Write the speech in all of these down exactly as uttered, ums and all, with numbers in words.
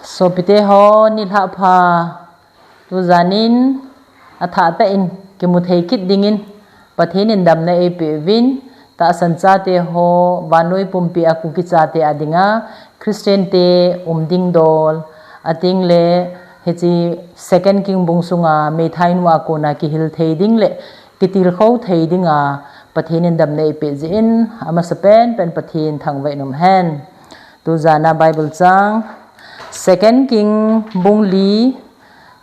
Sopite ho, nilhah pha. Tujanin athah tah in kimu thei kit dingin Pathen in damna eipeuvin, tahsan chate ho, vannoi pumpi a Kuki chate a dinga Christian te um ding dol, ating le hiche Second King bung sunga meithainu a kona kihil thei ding le kitilkhou thei dinga Pathen in damna eipeh jeh in, amasapen pen Pathen thangvah in umhen. Tujana Bible chang, Second King bung li,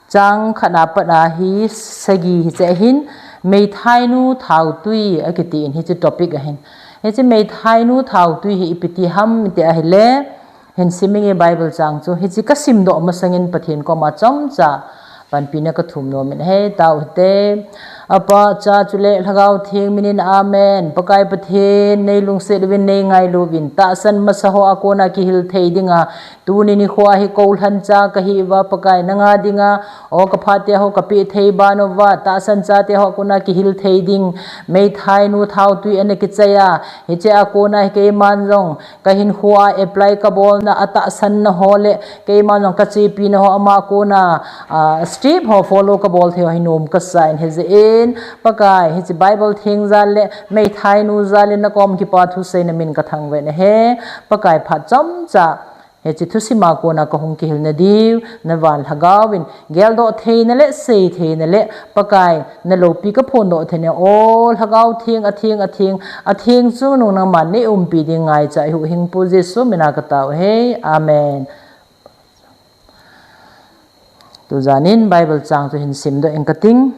chang khat a pat a hi sagi hiche ahin, meithainu thautwi akiti in hiche topic ahin. Hiche meithainu thautwi hi ipi ti ham iti ahile, hin siminge Bible chang chu, hiche kasimdoh masangin Pathen koma chomcha panpina kathum nomin ahi, tao hite. Apa, Cha chule Lhagao Theng minin, Amen. Pakai Pathen, neilungset uvin, neingailu uvin, tahsan masa ho a kona kihil thei dinga tuni nikho hi koulhan cha kahiuva, Pakai nanga dinga, o kaphatea ho kapeh thei ban uva, tahsan chate ho a kona kihil thei ding, meithainu thautwi ana kichaiya, hiche a kona hi keiman jong kahinkhoa apply kabolna, atahsanna ho le keiman jong kachepina ho, ama kona, ah, step ho follow kabol thei ho hi nom kasa in, hijeh in Pakai, hiche Bible theng jal le meithainu jal le nakom kipa thusei namin kathangvah in ahi. Pakai, phat chomcha hiche thusima kona kahung kihilna diu, navan Lhagao in geldoh theina le sei theina le Pakai naloupi kaphondoh theina, o Lhagao Theng, atheng, atheng, atheng chungnung nangman neiumpi ding ngaicha ihuhhingpu Jesu mina katao ahi. Amen. Tujanin Bible chang chu hin simdoh inge kating.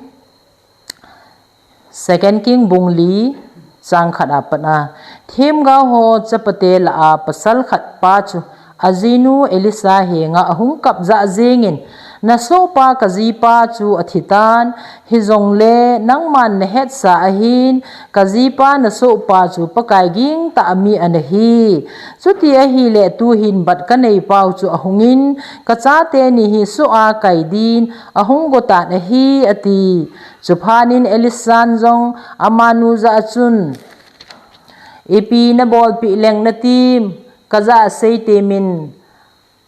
Second King bung li, chang khat a pat a, themgao ho chapate lah a pasal khat pa chu ajinu Elisha henga ahung kap jah jengin, nasohpa kajipa chu athitan, hijongle nangman nahetsa ahin, kajipa nasohpa chu Pakai gingtah a mi anahi. Chuti ahile tuhin bat kaneipau chu ahungin, kachate ni hi soh a kai din ahung gotan ahi, ati. Chuphatnin Elishan jong amanu jah a chun, ipi nabolpeh leng natim, kajah a seitemin,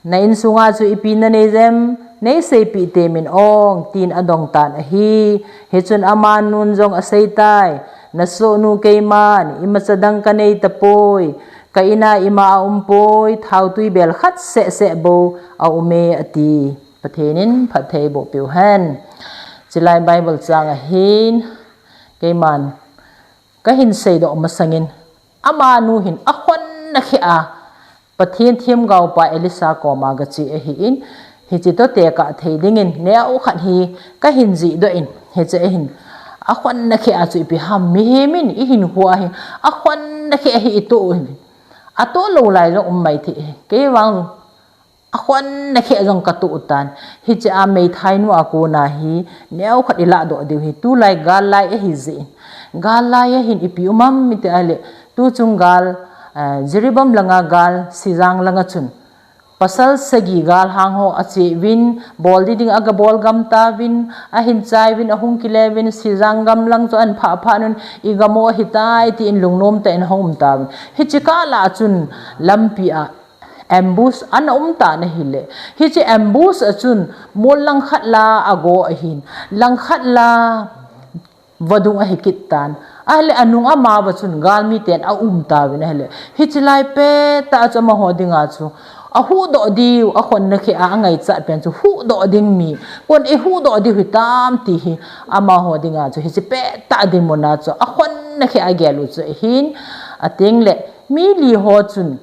na insunga chu ipi nanei jem, neiseipeh temin ong, tin adongtan ahi. Hichun amanun jong aseitai, nasohnu keiman imacha dang kanei tapoi, ka ina ima aumpoi, thautwi bel khat sehseh bou aume, ati. Pathen in phattheiboh peuhen. Chulai Bible chang ahin, keiman kahin seidoh masangin, amanu hin akhonna kheh a Pathen themgaopa Elisha koma gache ahin, hiche toh tekah thei dingin neo khat hi kahin jihdoh in, hiche ahin, akhonna kheh a chu ipi ham, mihem in ihinkhoa hi akhonna kheh hi itoh u hi, atoh lou lai jong um mai thei hi, keivang akhonna kheh jong katoh tan. Hiche a meithainu a kona hi neokhat ilahdoh diu hi, tulai gal lai ahijeh in, gal lai ahin ipi um am iti ahile, tuchung gal, eh, Jiribam langa gal, Sijang langa chun pasal sagi galhang ho ache uvin, bol ding ding agabol gam tauvin, ahin chai uvin, ahung kile uvin, Sijang gam lang chu ahin phah phatnun, igam u ahitai tin lungnom tah in ahung um tauvin. Hiche kah lah a chun lampi a ambush ana um tan ahile, hiche ambush a chun mol langkhat la ago ahin, langkhat la vadung ahi kit tan. Ahile anung ama uva chun galmi ten aum tauvin ahile, hiche lai pettah a chu amaho dinga chu ahuhdoh diu, akhonna kheh a angaichat pen chu huhdoh ding mi, koin eihuhdoh diu hitam ti hi amaho dinga chu hiche pettah dinmun a chu akhonna kheh a agel u chu ahin, ating le mi li ho chun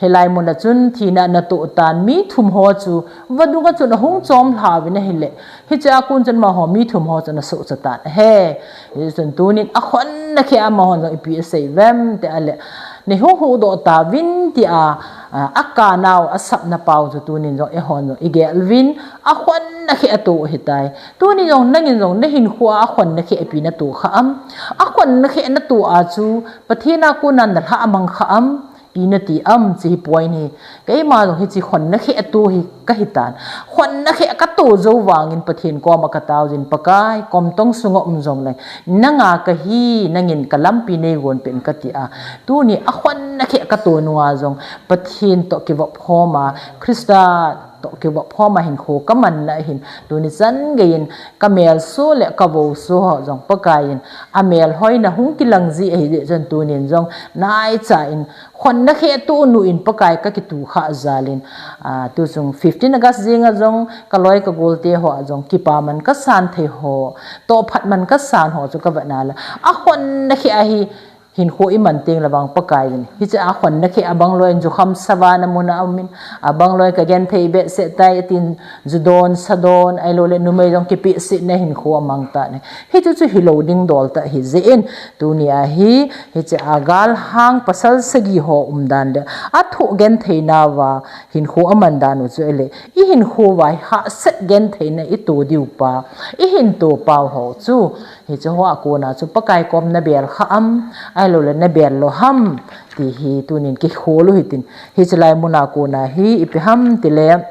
hilai mun a chun thina anatoh tan, mi thum ho chu vadung a chun ahung chom lhauvin ahile, hiche a kon chun amaho mi thum ho chu ana sohcha tan ahi. Hichun tunin akhonna kheh a amahon jong ipi asei uvem iti ahile, neihung huhdoh tauvin tia, a, akanau asapna pau chu tunin jong eihon jong igel uvin, akhonna kheh atoh u ahitai. Tunin jong nangin jong nahinkhoa akhonna kheh ipi natoh kha am? Akhonna kheh natoh a chu Pathen a kona nalhah mang kha am? Ipi nati am, hiche hi point hi. Keima jong hiche khonna kheh atoh hi kahitan. Khonna kheh katoh jou vangin Pathen koma katao jin, Pakai, komtong sunga um jongleng nanga kahi, nangin kalampi neigon peh in kati a. Tuni akhonna kheh katoh nunga jong Pathen toh kivop khoma, Christa toh kivop khom a hinkho kamanna ahin, tuni chan geiyin kamel so le kavo so ho jong Pakaiyin amelhoina hung kilang ji ahi jeh chun tunin jong naicha in khonna kheh toh nu in Pakai kakituh khah jal in, a, tuchung fifteen August jing a jong kaloi kagolte ho a jong kipaman kasan thei ho, tohphat man kasan ho chu kavet na le, akhonna kheh ahi, hinkho iman teng le vang Pakaiyin, hiche akhonna kheh abang loi in jukham savana mun a um in, abang loi kagenthei behseh tai tin, judon, sadon, ahilou le numei jong kipehsetna hinkho amang tan ahi. Hichu chu hilou ding dol tah ahi jeh in, tuni a hi, hiche a galhang pasal sagi ho umdan le, athoh genthei nauva hinkho aman dan u chu ahile, ihinkho uva hi hahsat gentheina ito diu pa, ihin to pau ho chu, hiche ho a kona chu Pakai kom nabel kha am, ahilou le nabel lou ham, ti hi tunin kikhol u hitin, hiche lai mun a kona hi ipi ham tile,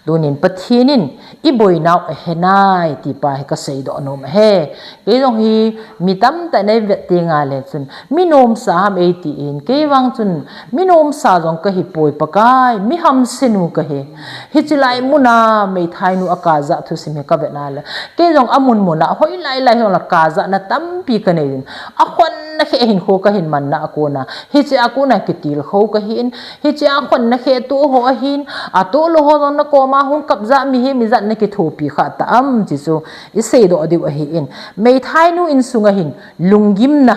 tunin Pathen in iboinau ahe nai ti pa hi kaseidoh nom ahi. Kei jong hi mi tamtah in eivet teng le chun, mi nomsa ham eitin, kei vang chun mi nomsa jong kahi poi Pakai, mi hamse nu kahi. Hiche lai mun a meithainu akajah thusim hi kavet na le, kei jong amun mun a hoilai lai jong le kajahna tampi kanei in, akhonna kheh hinkho kahin manna a kona, hiche a kona kitilkhou kahin, hiche akhonna kheh toh ho ahin, atoh lou ho jong nakoma hung kap jah mi hi mi jat nakithopi khah ta am ti chu iseidoh diu ahin, meithainu insung a hin lunggimna,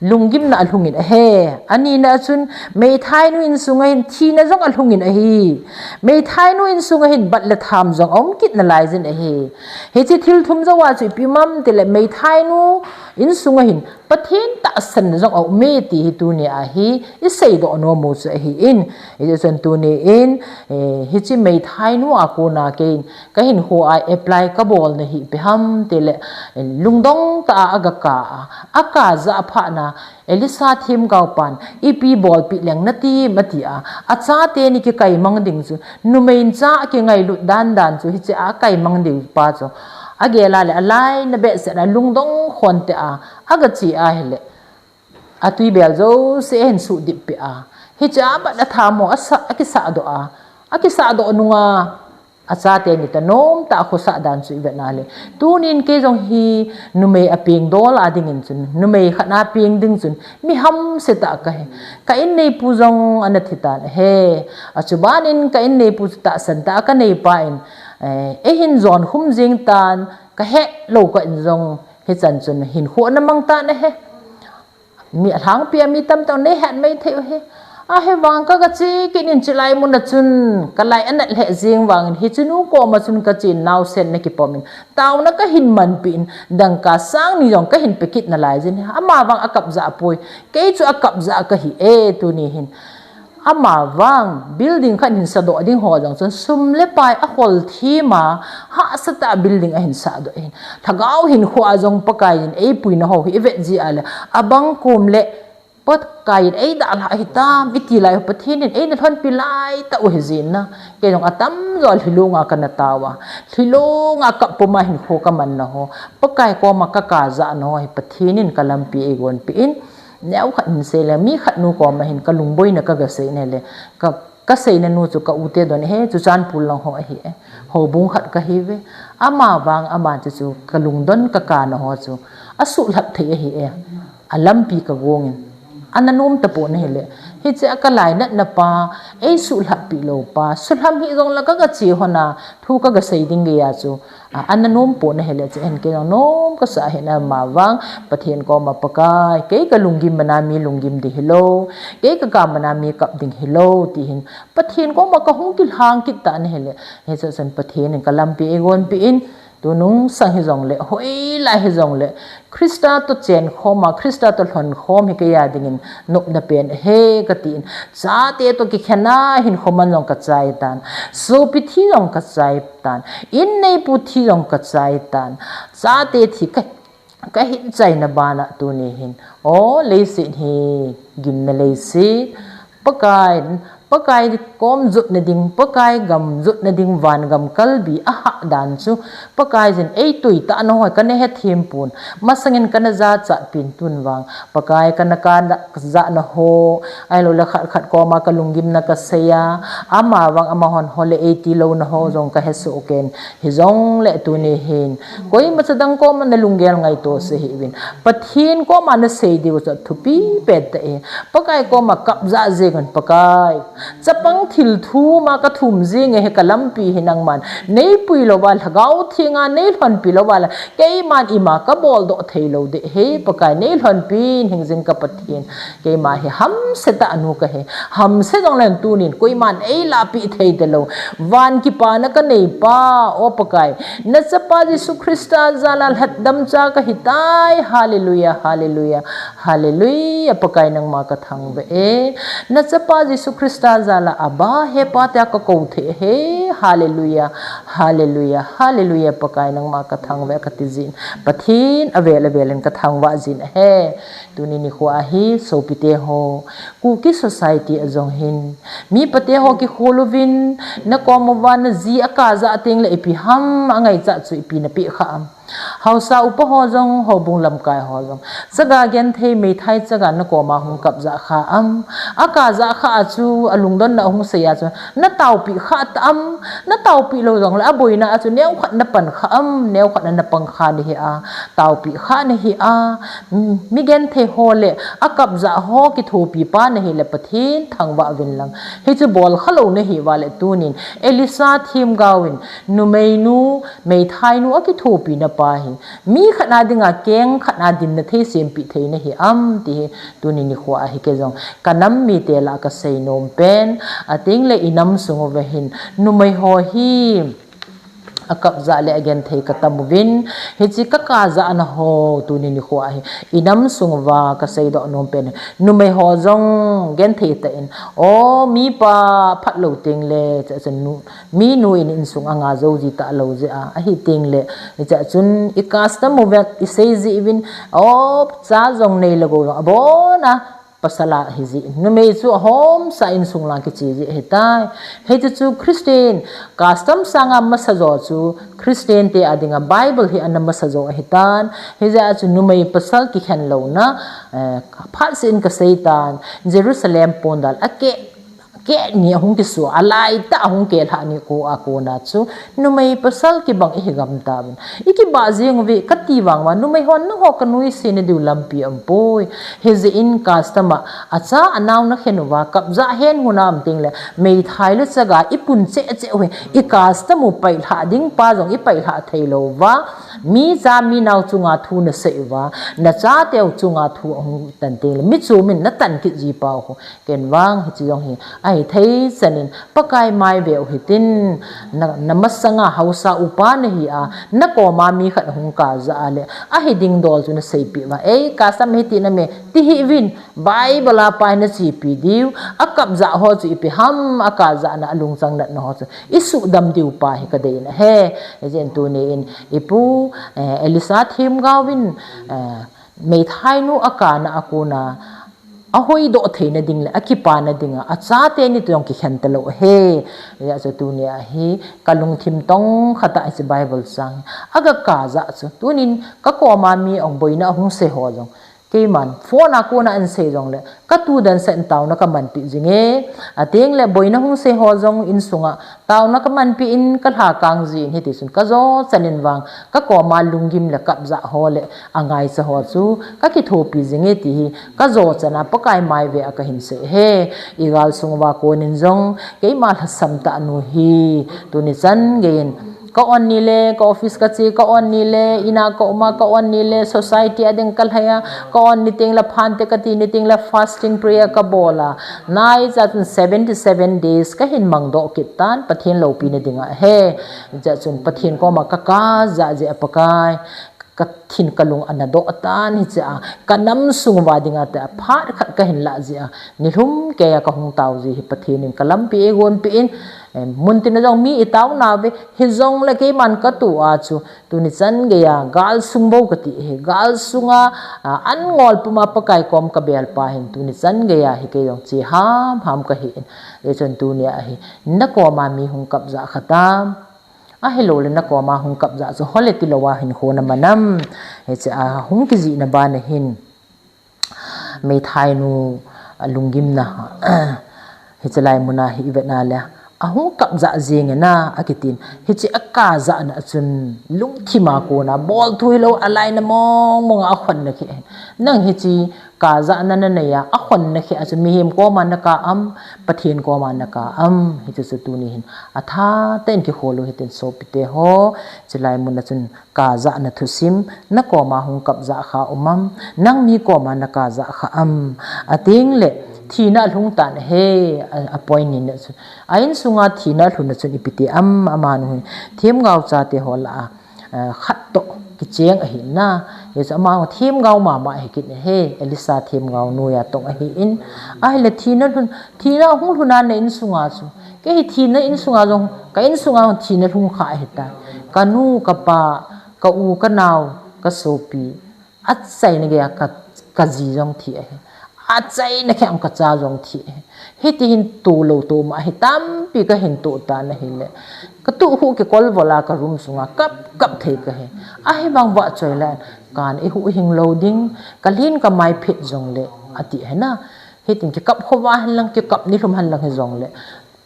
lunggimna alhungin ahi. Anina chun meithainu insung a hin thina jong alhungin ahi. Meithainu insung a hin bat le tham jong aum kit nalai jin ahi. Hiche thil thum jou a chu ipi ham tile meithainu insung a hin Pathen tahsanna jong aume ti hi tuni a hi iseidoh nom u chu ahin, hiche chun tunin, eh, hiche meithainu a kona keiyin kahinkho a apply kabolna hi ipi ham tile, eh, lungdong tah a agakah a, akajah phat na, Elisha themgao pan, ipi bolpeh leng natim ati a, achate ni kikaimang ding chu, numei in cha akingailut dan dan chu, hiche a kaimang ding pa chu, agel a le alaina behseh a lungdong khon tah a, agache ahile, atwi bel jouse ahin suhdip peh a, hiche a bat le tham ho asa, akisahdoh a, akisahdoh nunga, achate ni tah nomtah a khosah dan chu ivet na le, tunin kei jong hi numei apeng dol a dingin chun, numei khat na peng ding chun mi hamse tah kahi. Ka inneipu jong ana thi tan ahi. Achubanin ka inneipu chu tahsan tah a kanei pa in, eh, eihin jon khum jing tan, kahet lou kah in jong hichan chun hinkho ana mang tan ahi. Mi alhangpi a mi tamtah in neihet mai thei u ahi. Ahivang kagache kit in chulai mun a chun kalai anat lheh jeng vangin hiche nu koma chun kachen naosen na kipom in taona kahin manpeh in dangka sang ni jong kahin pe kit nalai jin ahi. Amavang akap jah poi. Kei chu akap jah kahi e tuni hin. Amavang building khat hin sahdoh ding ho jong chun sum le pai ahol thim a hahsa tah building ahin sahdoh in. Lhagao hinkho a jong Pakaiyin eipuina ho hi ivet ji a le abang kom le Pakai in eidalhah hitam, iti lai u Pathen in eina lhonpi lai tah u ahi jin na. Kei jong atamjo lhilung a kana tao a, lhilung a kap pum a hinkho kamanna ho, Pakai koma kakajahna ho hi Pathen in kalampi eigonpeh in, neokhat in seile, mi khat nu koma hin kalungboina kagasei nale, ka, kaseina nu chu ka u Tedon ahi, Churachandpur lang ho ahi e, houbung khat kahiuve, amavang ama chu chu kalungdon kakana ho chu, asuhlhap thei ahi e. Alampi kagong in, ana nom tapon ahile, hiche a kalainatna pa, eisuhlhap peh lou pa, suhlhap hih jong le kagache hon a, thu kagasei ding geiya chu, a, ana nom pon ahile, chu hin kei jong nom kasah ahi na amavang, Pathen koma Pakai, kei kalunggim bana mi lunggim ding hilou, kei kakap bana mi kap ding hilou, ti hin, Pathen koma kahung kilhang kit tan ahile, hiche chun Pathen in kalampi eigonpeh in, tunung sang hijong le, hoilai hijong le, Christa toh chen khom a, Christa toh lhon khom hi keiya dingin nopna pen ahi katin. Chate toh kikhen a hinkho man jong kachai tan. Sopi thi jong kachai tan. Inneipu thi jong kachai tan. Chate thi ka, kahin chaina bana tuni hin. O, leiset hi gimna leiset. Pakai in Pakai kom jotna ding, Pakai gam jotna ding, van gam kalbi ahah dan chu, Pakai jin eitui tah na hoi kana hethem pon, masangin kana jachat pin tun vang, Pakai kana kajahna ho, ahilou le khat khat koma kalunggimna kasei a, ama vang amahon hole eiti louna ho jong kahesoh ken, hijongle tuni hin, koima chadang koma nalunggel ngaito sah hih uvin. Pathen koma nasei diu chu thupi pen tah e. Pakai koma kapjah jeng un Pakai. Chapang thil thum a kathum jing e hi kalampi hi nangman. Neipui louva Lhagao Theng a neilhonpi louva le. Keiman ima kabol doh thei lou ding ahi Pakai neilhonpi in hingjing ka Pathen. Keima hi hamse tah nu kahi. Hamse jongle tunin koiman eilahpeh thei talou. Van kipana kanei pa, o Pakai. Nachapa Jesu Christa jal a lhatdam cha kahitai. Hallelujah, hallelujah, hallelujah. Pakai nangma kathangvah e. Nachapa Jesu Christa jal a Abba he pa tia kakou thei ahi. Hallelujah, hallelujah, hallelujah. Pakai nangma kathangvah e kati jin. Pathen avel avel in kathangvah jin ahi. Tuni nikho a hi, sopite ho, Kuki society a jong hin, mi pate ho kikhol uvin, nakom uva naji akajah tengle ipi ham angaichat chu ipi napeh kha am. Haosa upa ho jong, houbung lamkai ho jong. Chaga genthei meithai chaga nakoma hung kapjah kha am. Akajah kha a chu, alungdonna ahung sei a chu, nataopi kha ta am. Nataopi lou jongle, aboina a chu, neokhat napan kha am, neokhat na napang kha nahi a. Taopi kha nahi a. Mi genthei ho le akapjah ho kithopi pa nahi le Pathen thangvah uvin lang. Hichu bol kha lou nahi uva le tunin Elisa themgao in numeinu, meithainu akithopi na pa hi mi khat na dinga keng khat na dinna thei sempeh thei nahi am ti hi tuni nikho a hi kei jong kanam mite lah a kasei nom pen, atengle inam sung uva hin numei ho hi akapjah le agenthei katam uvin, hiche kakajahna ho tuni nikho a hi inam sung uva kaseidoh nom pen, numei ho jong genthei tah in, o mipa phat lou tengle, chachanu, minu in insung anga jou ji talou jeh a, ahi tengle, chachun i custom uva isei ji uvin, o cha jong nei le gou jong abona, pasal a hiji. Numei chu ahomsa insung lang kiche ji ahitai. Hiche chu Christian custom sanga masa jo chu Christian te a dinga Bible hi ana masa jo ahitan. Hijeh a chu numei pasal kikhen louna, eh, phatseh in kasei tan. Jerusalem pondal a keh, keh ni ahung kisu a, alaitah ahung kelhah ni ko a kona chu numei pasal kibang ihi gam tauvin. Ikibah jeng uve kati vang uva, numei hon nangho kanuisat na diu lampi aumpoi. Hijeh in custom a, acha anao nakhen uva, kapjah hen hung um tengle, meithai le chaga ipun cheh cheh uve, i custom u pailhah ding pa jong ipailhah thei lou uva, mi cha mi nao chunga thu nasei uva, nachateu chunga thu ahung tan tengle, mi chu min natan kit ji pau ho. Ken vang hiche jong hi, ahithei chan in, Pakai mai veu hitin, na, namasanga haosa upa nahi a, nakoma mi khat ahung kajah a le, ahi ding dol chu naseipeh uva, ei, custom hiti name, ti hih uvin, Bible a pa hi nachepi diu, akapjah ho chu ipi ham, akajahna alungchang natna ho chu, isuhdam diu pa hi kadei in ahi, hijeh in tuni in, ipu, eh, Elisa themgao in, eh, meithainu akana a kona, ahoidoh theina ding le, akipana dinga, achate ni toh jong kikhen talou ahi. Hijeh a chu tuni a hi, kalungthim tong khat a hiche Bible chang hi, aga kajah chu, tunin kakoma mi ahung boina ahung sei ho jong, keiman phone a kona ahin sei jongle, katu dan seh in taona kamanpeh jing e, atengle boina hung sei ho jong insunga, taona kamanpeh in kalha kang jin hitichun kajo chan in vang, kakoma lunggim le kapjah ho le, angaicha ho chu, kakithopi jing e ti hi, kajo chan a Pakai mai ve a kahin sei ahi, igal sung uva konin jong, keima lhasam tah nu hi, tuni chan geiyin, ka-on ni le, ka office kache, ka-on ni le, ina kaum a, ka-on ni le, society a ding kalhai a, ka-on ni tengle phante kati ni tengle fasting prayer kabol a, naicha chun seventy seven days kahin mangdoh kit tan, Pathen loupina dinga ahi, hijeh chun Pathen koma kakajah jeh a Pakai, kathin kalung ana doh tan hiche a, kanam sung uva dinga tia phat khat kahin lah jeh a, nilhum keiya kahung tao ji hi Pathen in kalampi eigonpeh in, Em, muntina jong mi i tauna ve, hijongle keiman ka tu a chu, tuni chan geiya, gal sung bou ka ti hi, gal sunga, a, an ngol puma Pakai kom ka bel pa hin, tuni chan geiya, hi kei jong chi ham ham ka hi in, le chun tunia hi, na koma mi hung kap ja kha tam, ahilou le na koma hung kap ja chu, hole ti louva hin khona manam, hiche a hung kijih na bana hin, Meithainu, a, lunggimna, hiche lai muna hi i vetna le, ahung kap ja jing e na, akitin. Hiche a kap jana chun lungthima kona, bol thui lou, alaina mong mong a khonna khi. Nang hiche kap jana na neiya, akhonna khi a chu mihem koma na kap am, Pathen koma na kap am, hiche chu tuni hin. Atha tah in kikhol u hitin sopite ho, hiche lai muna chun kap jana thusim, na koma hung kap ja kha um am, nang mi koma na kap ja kha am, ating le, thina alhung tan ahi, a, a point ni na chu. A insunga thina alhun na chun ipi ti am, amanu hin, themgao chate ho lah a, a, khat toh, kicheng ahi na, hichu amanu themgao mama ahi kit ahi, Elisha themgao noiya tong ahi in, ahile thina alhun, thina ahung lhun a na insunga chu, kei hi thina insunga jong, ka insunga jong thina alhung kha ahi tai. Ka nu, ka pa, ka u, ka nao, ka sopi. Achaina geiya ka, ka ji jong thi ahi. Achaina khat a ka cha jong thi ahi. Hiti hin toh lou toh ma hi tampi ka hin toh tan ahile. Ka tuh hu kikol vol a ka room sunga kap, kap thei ka hi. Ahivang vachoi le, kan i huhhing lou ding, ka lhin ka mai phet jongle, ati ahi na. Hitin kikap khovah hen lang, kikap nilhum hen lang hijongle.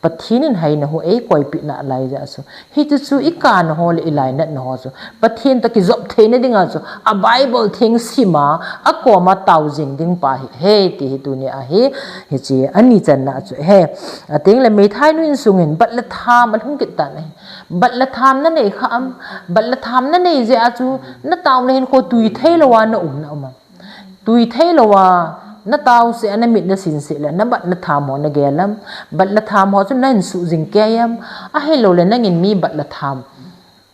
Pathen in heina hu eikoipeh nalai jeh a chu. Hiti chu i kana ho le i lainatna ho chu. Pathen toh kijop theina dinga chu. A Bible theng sima, akoma tao jing ding pa hi, ahi ti hi tunia hi. Hiche, ani channa chu ahi. Ating le Meithainu insung in bat le tham alhung kit tan ahi. Bat le tham na nei kha am, bat le tham na nei jeh a chu, na taona hinkho tui thei louva na um na um am. Tui thei louva, na tao seh a na mit na sin seh le, na bat na tham ho na gel am, bat le tham ho chu na hin suh jing kei am, ahilou le nangin mi bat le tham,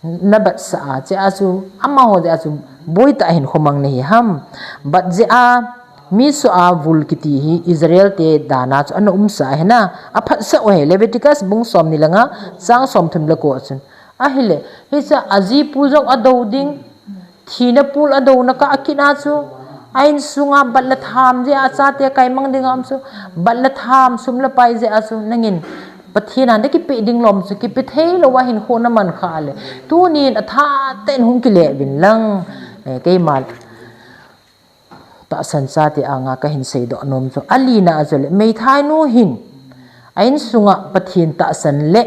na bat sah a, chea chu, amaho jeh a chu, boitah a hinkho mang na hi ham, bat jeh a, mi soh a vul kiti hi, Israel te dan a chu, ana um sah ahi na, aphatsah u ahi, Leviticus bung som ni le nga, chang som thum le ko a chun. Ahile, hiche a jipu jong adou ding, Thina pul adouna kah a kit a chu, a insunga bat le tham jeh a achate kaimang ding a um chu, bat le tham sum le pai jeh a chu, nangin Pathen a na kipe ding lom chu, kipe thei louva hinkho na man kha le. Tunin atha tah in hung kile uvin lang. Eh, keima tahsan chate anga kahin seidoh nom chu. Alina a chu le, meithainu hin, a insunga Pathen tahsan le,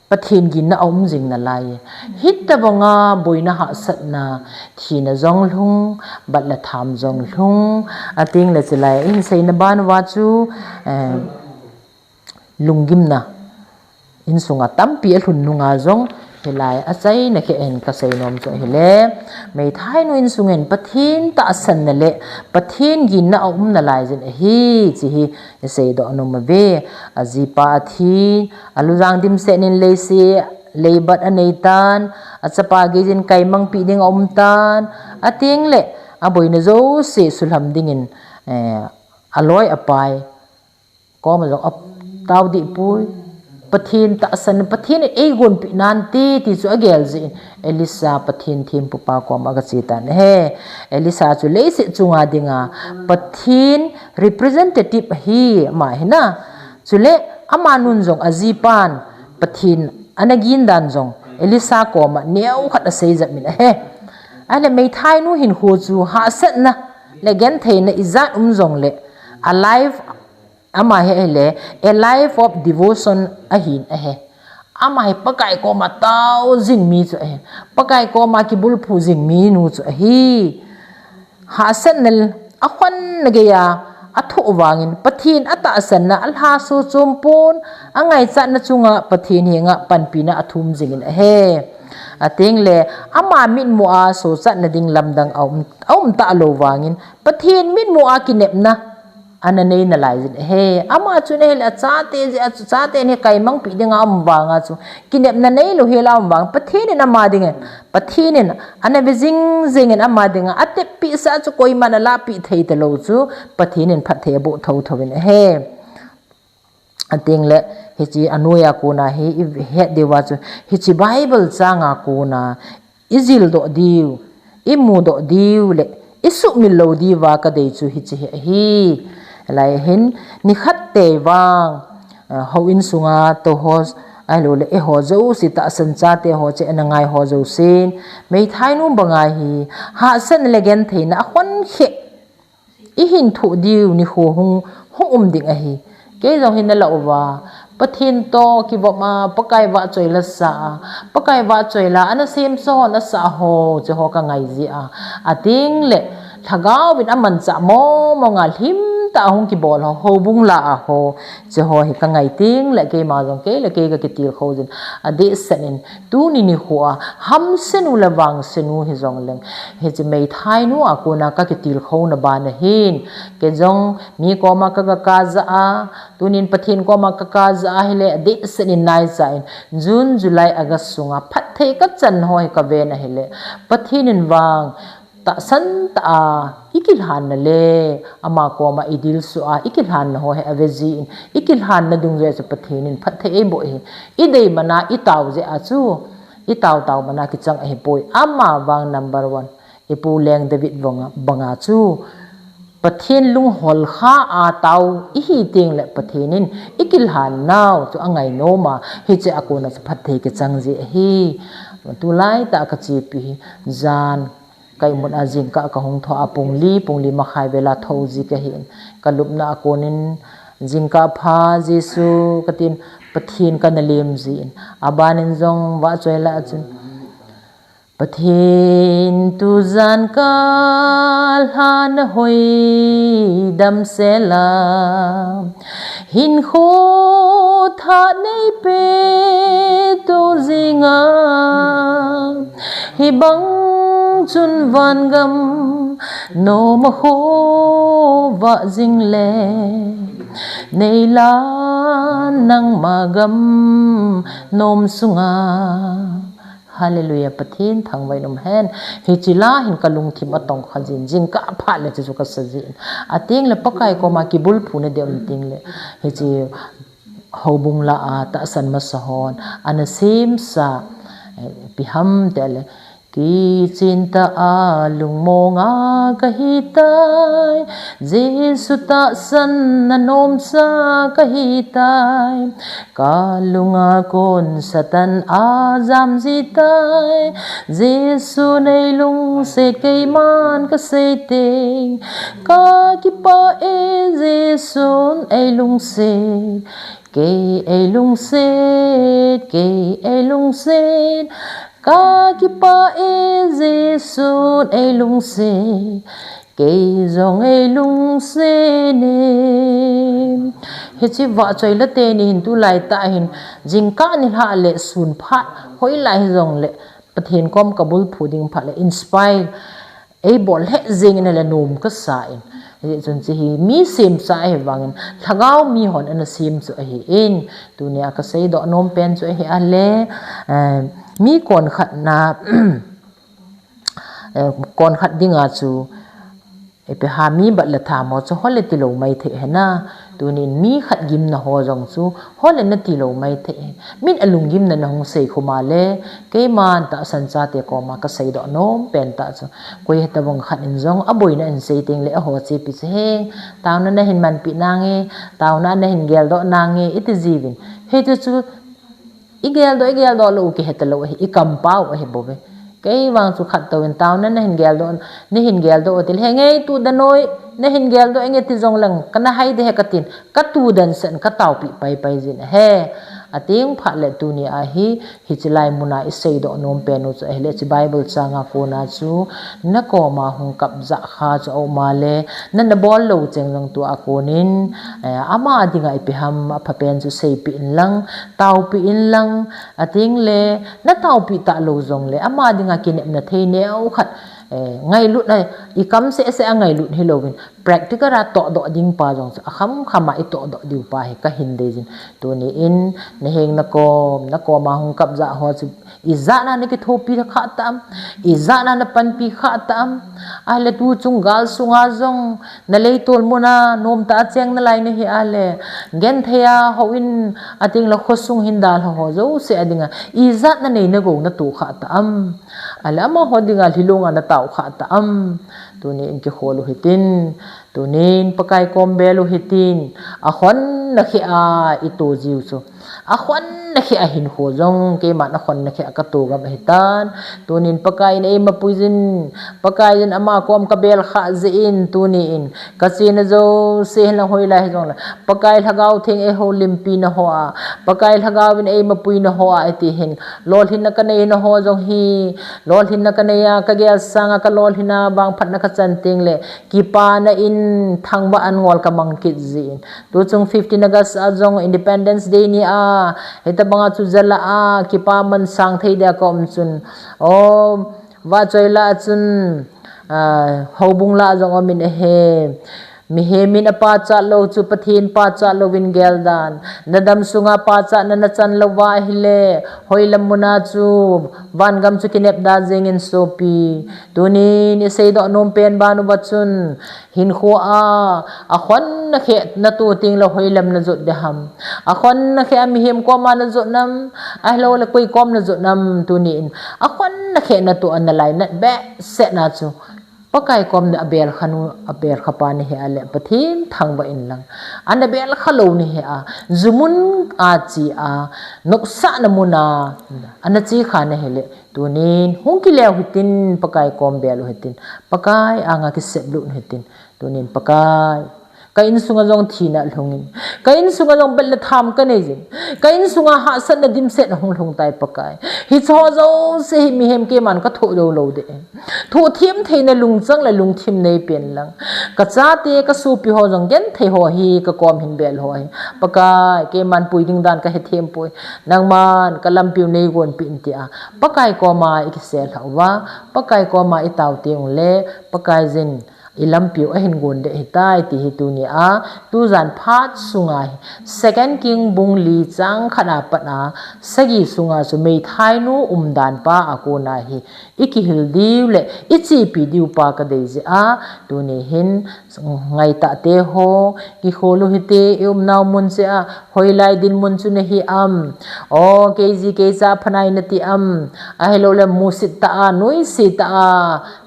Pathen ginna aum jing nalai. Hitabanga boina hahsatna, thina jong lhung, bat le tham jong lhung, ating le chulai, ihin seina ban uva chu, eh, lunggimna, insunga tampi alhun nunga jong, hilai achaina khat in kasei nom chu ahile, meithainu insung in Pathen tahsanna le, Pathen ginna aum nalai jin ahi, chu hi, iseidoh nom uve, ajipa athi, alujang dimset in leiset, leibat anei tan, achapa geijin kaimangpi ding aum tan, ating le, aboina jouse sulham dingin, eh, aloi apai, koma jong atao deh poi, Pathen tahsan, Pathen in eigonpi nante, ti chu agel jeh in, Elisha Pathen thempupa koma agache tan ahi. Elisha chu leiset chunga dinga, Pathen representative ahi, ama hi na. Chule, amanun jong ajipan, Pathen ana gin dan jong, Elisha koma neokhat asei jep in ahi. Ahile meithainu hinkho chu hahsatna, le gentheina ijat um jongle, a life, ama hi ahile, a life of devotion ahin ahi. Ama hi Pakai koma tao jing mi chu ahi. Pakai koma kibulphu jing minu chu ahi. Hahsatna akhonna geiya, athoh vangin, Pathen atahsanna, alhaso chompon, angaichatna chunga, Pathen henga panpina athum jingin ahi. Ating le, ama mitmu a sochatna ding lamdang aum, aum talou vangin, Pathen mitmu a kinepna, ana nei nalai jin ahi. Ama chun ahile achate jeh a chu, chate hi kaimangpi dinga aum vanga chu, kinepna neilou hela aum vang, Pathen in ama dingin, Pathen in ana ve jing jingin ama dinga, ateppi sah chu koiman alahpi thei talou chu, Pathen in phatthei aboh thotho in ahi. Ating le, hichi anoi a kona hi, i het diu a chu, hichi Bible chang a kona, i jil doh diu, i mu doh diu le, i sumil lou diu a ka dei chu hichi hi ahi. Lai hin, ni khat tei vang, eh, houin sunga to ho, ai lo le, e ho jo si tahsan chate ho che, ana ngai ho jo sin, meithai nu banga hi, hahsatna le gentheina a khon khe, i hin thoh diu nikho hung, hung um ding ahi. Kei jong hin na la uva, Pathen to kivop a, Pakai vahchoi la sa a, Pakai vahchoi la, ana semsa ho, na sa ho, che ho ka ngai ji a. Ating le, Lhagao vin a mancha mo, mo nga hlim ta hung kibol ho, houbung la a ho, che ho hi ka ngai ting le, keima jong kei le kei ka kitilkhou jin. Adeh sen in, Tuni nikho a, hamse nu le vangse nu hi jong leng. Hichi meithai nu a kona ka kitilkhou na bana hin. Kei jong mi koma ka, ka, ka ja a, tunin Pathen koma ka, ka ja a hile, adeh sen in nai cha in. June, July, August sunga, phatthei ka chan ho hi ka ven ahile. Pathen in vang, tahsan ta a, i kilhan na le, ama koma i dilsu a, i kilhan na ho hi ave ji in, i kilhan na dungjuia chu Pathen in phatthei ei boh hi. I dei mana i tao jeh a chu, i tao tao mana kichang ahi poi. Ama vang number one, i pu leng David vanga, banga chu, Pathen lunghol kha a tao i hi ting le Pathen in i kilhan nau chu a ngai nom a, hiche a kona chu phatthei kichang ji ahi. Tulai ta ka chepi hi, jan Ka imut a jingkah ka hung thou a pung li, pung li makhai vel a thou ji ka hin. Ka lupna a konin jingkah pha Jesu ka tin Pathen ka na lem jin. Aban in jong vahchoi lah a chun. Pathen tu jan ka lhan hoi damsel a. Hinkho tha nei pe tu jinga. Hibang chun vangam nom a khovah jing le, nei la nangma gam nom sunga. Hallelujah, Pathen thangvah in um hen. Hiche la hin ka lungthim a tong kha jin, jingkah phat le chu ka sa jin. Ateng le Pakai koma kibulphu na ding um teng le. Hiche Houbung lah a tahsan masa hon, ana semsa, eh, ipi ham tile, kichen tah a lungmong a ka hitai, Jesu tahsan na nomsa ka hitai, ka lung a kon Satan a jam jitai, Jesu nei lungset keiman ka sei teng, ka kipah e Jesu ei lungset. Kei ei lungset, kei ei lungset, ka kipah e Jesu ei lungset, kei jong ei lungset e. Hiche vahchoi lah teni hin tulai tah hin, jingkah nilhah le sun phat, hoilai hijong le, Pathen kom ka bulphu ding phat le, inspire, Ei bol lheh jeng in ale nom ka sa in. Hijeh chun hiche hi mi semsa ahi vangin, lhagao mi hon ana sem chu ahi in, tunia ka seidoh nom pen chu ahi ale, eh, mi kon khat na, eh, kon khat dinga chu, ipi ham mi bat le tham ho chu hole tilou maithei hena, Tunin mi khat gimna ho jong chu, hole nati lou maithei. Min alunggimna nahung sei khum a le, keiman tahsan chate koma ka seidoh nom pen tah chu. Koi hitabang khat in jong, aboina in sei teng le, aho chepi chu heng. Taona nahin manpi nange, taona nahin geldoh nange, iti jiuvin. Hichu chu, I geldoh, i geldoh lou u kihe talou ahi, i kampau ahi bouve. Kei vang chu khat touvin taona nahin geldoh, nahin geldoh u tile, he ngei tu danoi, nahin geldoh inge ti jong leng, kana hai de he katin, ka tu dan sen, ka taopi pai pai jin ahi. Ateng phat le tunia hi, hiche lai muna i seidoh nom pen u chu ahile, hiche Bible changa kona chu, na koma hung kap jah kha chu aum a le, na, nabol lou cheng jong tua konin, eh, ama dinga ipi ham apha pen chu seipeh in lang, Taopi in lang, ateng le, na taopi talou jong le, ama dinga kinepna thei neo khat, eh, ngailut a, i kam seh seh a ngailut hilouvin, practical a tohdoh ding pa jong chu akham kham a itohdoh diu pa hi kahin deijin. Tuni in naheng nakom, nakom a hung kap ja ho chu ijat na nakithopi kha tam, ijat na napanpi kha tam. Ahile tuchung gal sunga jong naleitol mun a nomtah a cheng nalai nahi ahile, genthei a houin a ding le khosung hin dalha ho jouse a dinga ijat nanei nagou natoh kha tam. Ahile amaho dinga lhilung a natao kha tam. Tuni in kikhol u hitin, tunin Pakai kom bel u hitin, akhonna kheh a ito jiu chu. Akhonna kheh a hinkho jong keiman akhonna kheh a kato gam ahitan. Tunin Pakai in eimapui jin, Pakai in ama kom kabel kha jeh in, tuni in kachena jouse hinlang hoilai hijongle, Pakai Lhagao Theng eihoulimpi na ho a, Pakai Lhagao in eimapui na ho a, iti hin, lolhinna kanei na ho jong hi, lolhinna kanei a, kagel sanga kalolhinna vangphatna kachan tengle, kipana in thangvah an ngol kamang kit jin. Tuchung fifteen August a jong Independence Day ni a, hitabanga chu jalah a kipa mansang thei dia kaum chun, o, vahchoi lah a chun, a, houbung lah a jong umin ahi. Mihem in apachat lou chu Pathen pachat louvin geldan. Nadam sunga pachatna nachan louva ahile, hoilam muna chu vangam chu kinepda jengin sopi. Tunin iseidoh nom pen ban uva chun, hinkho a, akhonna kheh nato tengle hoilam najot ding ham. Akhonna kheh a mihem koma najot nam, ahiloule koi kom najot nam, tuni in. Akhonna kheh nato a nalainat behseh na chu Pakai kom nabel khanu, abel khapa nahi ahile, Pathen thangvah inlang. Anabel khalou nahi a, jumun a che a, nopsahna mun a, anache kha nahile, tunin hung kile u hitin, Pakai kom bel u hitin, Pakai anga kiseplut u hitin, tunin Pakai, ka insunga jong thina lhungin, ka insunga jong bet le tham kanei jin, ka insunga hahsatna dimset ahung lhung tai Pakai. Hicheho jouse hi mihem keiman kathoh jou lou ding. Thohthem theina lungchang le lungthim neipen lang. Kachate, kasopi ho jong genthei ho hi, kakom hin bel ho hi, Pakai, keiman pui ding dan kahethem poi. Nangman kalampiu neigonpeh in tia Pakai koma ikiselhah uva, Pakai koma itao tengle, Pakaiyin ilampiu ahin gon ding ahitai ti hi tunia, tujan phat sunga hi, Second King bung li chang khat a pat a sagi sunga chu meithainu umdan pa a kona hi ikihil diu le ichepi diu pa kadei jeh a, tuni hin ngaitah teho, kikhol u hite, iumnau mun cheh a hoilai dinmun chu nahi am? O, keiji keicha phanai nati am? Ahiloule musit tah a, nuisat tah a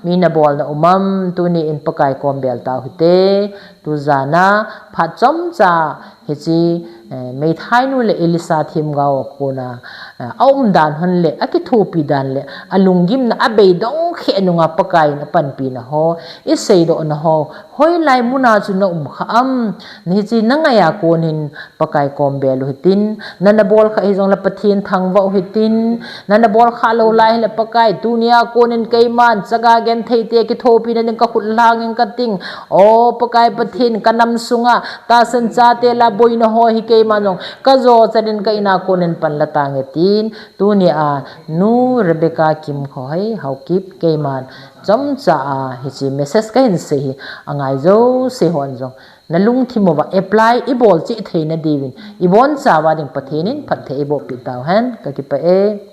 mi nabolna um am? Tuni in Pakai kom bel tau hite. Tujana phat chomcha hiche, eh, meithainu le Elisha themgao a kona, eh, aumdan hon le, akithopi dan le, alunggimna, abeidong kheh nunga Pakaiyin apanpina ho, iseidohna ho, hoilai muna chu naum kha am? Hiche nangai a konin Pakai kom bel u hitin, nana bol kha hijongle Pathen thangvah u hitin, nana bol kha lou lai hile Pakai, tunia konin keiman chaga gentheite kithopina ding kakhut lhangin kating. O Pakai Pathen, kanam sunga tahsan chate la boina ho hi keiman jong kajo chanin ka ina konin panla tange tin, tunia Nu Rebecca Kimkhoi Haokip keiman chomcha a hiche message kahin sei hi angai jouse hon jong nalungthim uva apply ibol cheh theina diuvin, ibonchauva ding Pathen in phatthei eibohpeh tauhen, kakipah e.